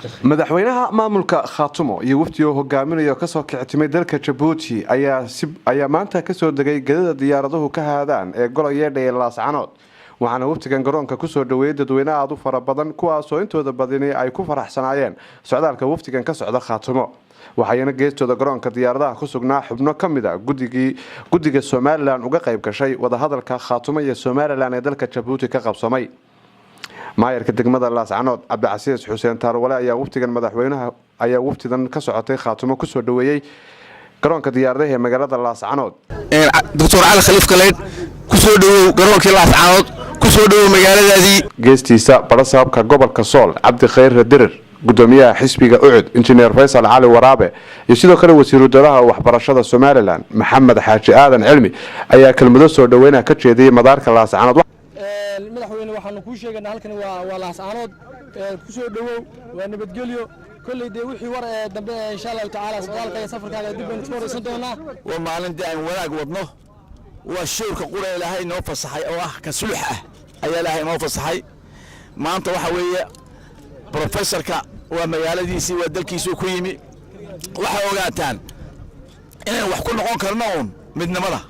Madaxweynaha maamulka Khaatumo iyo wafdi oo hogaaminayo kasoo kicitimay dalka Jabuuti ayaa maanta kasoo degay gadada diyaaraduhu ka haadaan ee Goloyeedha ee Laascanood, waxaana wafdigan garoonka kusoo dhaweeyay dadweyne aada u fara badan, kuwaasoo intooda badini ay ku faraxsanaayeen socdaalka wafdigan ka socda Khaatumo. Waxayna geestooda garoonka diyaaradaha ku sugnaa xubno ka mid a gudigii guddiga Somaliland uga qayb gashay wadahadalka Khaatumo iyo Somaliland ee dalka Jabuuti ka qabsamay. Maayarka degmada Laascanood, Cabdicasiis Xuseen Taarwale, ayaa wafdigan madaxweynaha ayaa wafdidan ka socotay Khaatumo kusoo dhaweeyey garoonka diyaaradaha ee magaalada Laascanood. Doctor Cali Khaliif Galaydh, ku soo dhowow garoonkii Laascanood, ku soo dhowow magaaladaadii. Geestiisa, barasaabka gobolka Sool, Cabdi Khayre Dirir, gudoomiyaha xisbiga UCID, Injineer Faysal Cali Waraabe, iyo sidoo kale wasiiru dowlaha waxbarashada Somaliland, Maxamed Xaaji Aadan Cilmi, ayaa kelmado soo dhaweynaha ka jeediyey madaarka Laascanood. Madaxweyne, waxaanu kuu sheegaynaa halkani waa Laascaanood. Ku soo dhowow, waa nabadgelyo. Kolley dee wixii war ee dambe, insha Allahu tacaala, socdaalka iyo safarkaaga dib baynu iska waraysan doonaa. Waa maalintii aan wanaag wadno. Waa showrka qura Ilaahay noo fasaxay oo ah ka sulux ah ayaa Ilaahay noo fasaxay. Maanta waxa weeye professorka waa magaaladiisii, waa dalkiisuu ku yimi. Waxay ogaataan inaan wax ku noqon karno uun midnimada.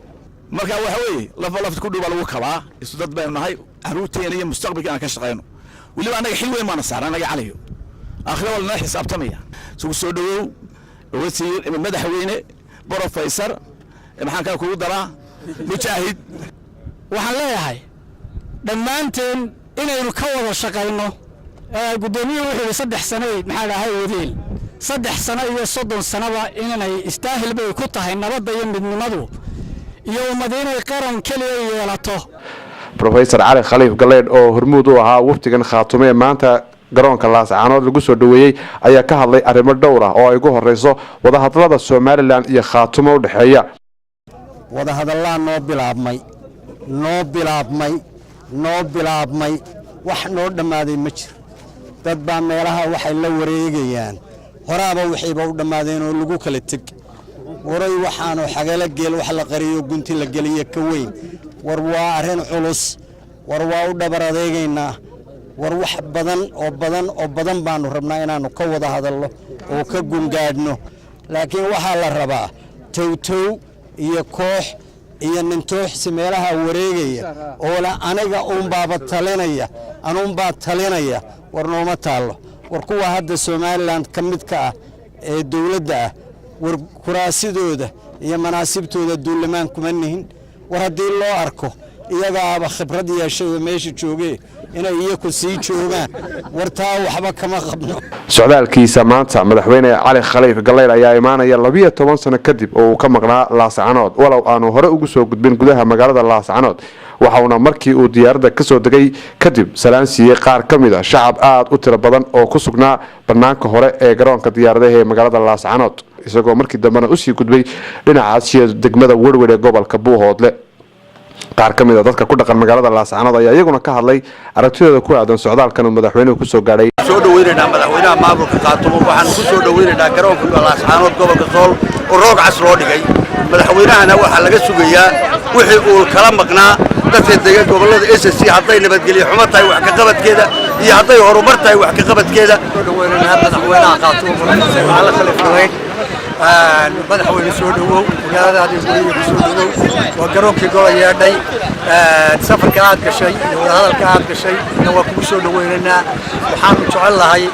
Marka waxa weeye lafa lafta ku dhow baa lagu kabaa. Isu dad baynu nahay. Carruurteena iyo mustaqbalka aan ka shaqayno. Weliba annaga xil weyn baana saaran annaga Caliyo. Aakhira waa lanala xisaabtamaya. Isugu soo dhowow, wasiir, madaxweyne, professor, maxaan kaa kugu daraa, mujaahid. Waxaan leeyahay dhammaanteen inaynu ka wada shaqayno. Guddoomiyuhu wuxuu yidhi 3 sanoy maxaa dhahay wadeel, 3 sano iyo 30 sanoba inanay istaahil bay ku tahay nabadda iyo midnimadu iyo ummad inay qaran keliya yeelato. Professor Cali Khaliif Galeydh oo hormuud u ahaa wafdigan Khaatume ee maanta garoonka Laascaanood lagu soo dhaweeyey ayaa ka hadlay arrimo dhowr ah oo ay ugu horeyso wadahadalada Somaliland iyo Khaatumo u dhexeeya. Wadahadallaa noo bilaabmay, noo bilaabmay, noo bilaabmay. Wax noo dhammaaday ma jiro. Dad baa meelaha waxay la wareegayaan horaaba wixiiba u dhammaadeen oo lagu kala teg. Waray, waxaanu xagala geel wax la qariyo gunti la geliyo ka weyn. War waa arrin culus. War waa u dhabar adeegaynaa. War wax badan oo badan oo badan baanu rabnaa inaannu ka wada hadalno oo ka gungaadhno, laakiin waxaa la rabaa towtow iyo koox iyo nintooxsi meelaha wareegaya oo le aniga uunbaaba talinaya, anuunbaa talinaya. War nooma taallo. War kuwa hadda Somaliland ka midka ah ee dowladda ah, war kuraasidooda iyo manaasibtooda duulimaan kuma nihin. War haddii loo arko iyagaaba khibrad yeeshay oo meesha joogee inay iyaku sii joogaan, war taa waxba kama qabno. Socdaalkiisa maanta madaxweyne Cali Khaliif Galeyl ayaa imaanaya 12 sano kadib oo uu ka maqnaa Laascanood, walow aanu hore ugu soo gudbin gudaha magaalada Laascanood. Waxauna markii uu diyaaradda kasoo degay kadib salaan siiyey qaar ka mid a shacab aada u tiro badan oo ku sugnaa banaanka hore ee garoonka diyaaradaha ee magaalada Laascanood, isagoo markii dambena usii gudbay dhinacaasiya degmada Werwer ee gobolka Buuhoodle. Qaar ka mid a dadka ku dhaqan magaalada Laascanood ayaa iyaguna ka hadlay aragtidooda ku aadan socdaalkan uu madaxweynuhu kusoo gaadhay. Soo dhaweynaynaa madaxweynaha maamulka Khaatumo. Waxaanu ku soo dhaweynaynaa garoonka Laascaanood, gobolka Sool, oo roog cas loo dhigay. Madaxweynahana waxaa laga sugayaa wixii uu kala maqnaa dadka degan gobollada SSC, hadday nabadgelyo xumo tahay wax ka qabadkeeda iyo hadday horumar tahay wax ka qabadkeeda. Madaxweynaha Khaatumo, Professor Cali Khaliif Galaydh, madaxweyne, soo dhowow. Magaaladaadii guriga ku soo dhowow. Waa garoonkii Gola Yeedhay. Safarka aad gashay iyo wadahadalka aad gashay na waa kugu soo dhaweynaynaa. Waxaanu jecel lahay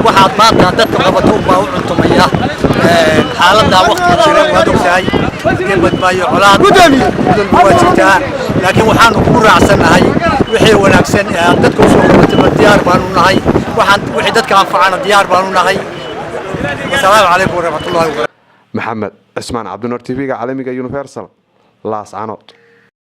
waxaad maanta dadka qabato unbaa u cuntumaya. Xaaladdaa waqtiga jira waad ogtahay, dembadmaayo, colaad dalba waa jirtaa, laakiin waxaanu kugu raacsannahay wixii wanaagsan ee aad dadka usoo qabatay diyaar baanu nahay. Waxaan wixii dadka anfacana diyaar baanu nahay. Wasalaamu calaykum waraxmatullahi wabarakatu. Maxamed Cismaan Cabdinuur, TV-ga caalamiga Universal, Laascanood.